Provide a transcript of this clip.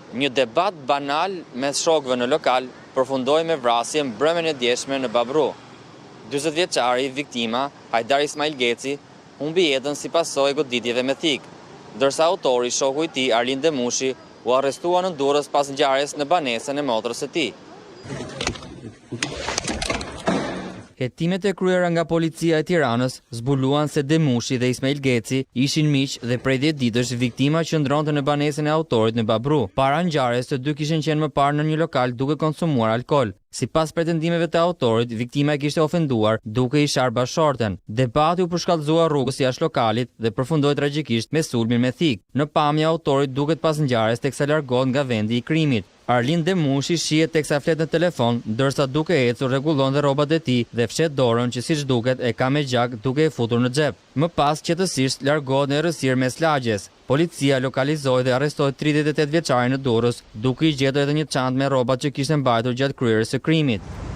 Një debat banal mes shokëve në lokal përfundoi me vrasje mbrëmjen e djeshme në Babrru. 40 vjeçari, viktima, Hajdar Ismailgeci, humbi jetën si pasojë e goditjeve me thikë, ndërsa autori, shoku i tij, Arlind Demushi, u arrestua në Durrës pas ngjarjes në banesën e motrës së tij. Hetimet e kryera nga Policia e Tiranës zbuluan se Demushi dhe Ismailgeci ishin miq dhe prej dhjetë ditësh viktima qëndronte në banesën e autorit në Babrru. Para ngjarjes të dy kishin qenë më parë në një lokal duke konsumuar alkool. Sipas pretendimeve të autorit, viktima e kishte ofenduar duke i sharë bashkëshorten. Debati u përshkallëzua rrugës jashtë lokalit dhe përfundoi tragjikisht me sulmin me thikë. Në pamje autori duket pas ngjarjes teksa largohet nga vendi i krimit. Arlind Demushi shihet teksa flet në telefon, ndërsa duke ecur rregullon dhe rrobat e tij dhe fsheh dorën që siç duket e ka me gjak duke e futur në xhep. Më pas qetësisht largohet në errësirë mes lagjes. Policia lokalizoi dhe arrestoi 38 vjeçarin në Durrës, duke i gjetur edhe një çantë me rrobat që kishte mbajtur gjatë kryerjes së krimit.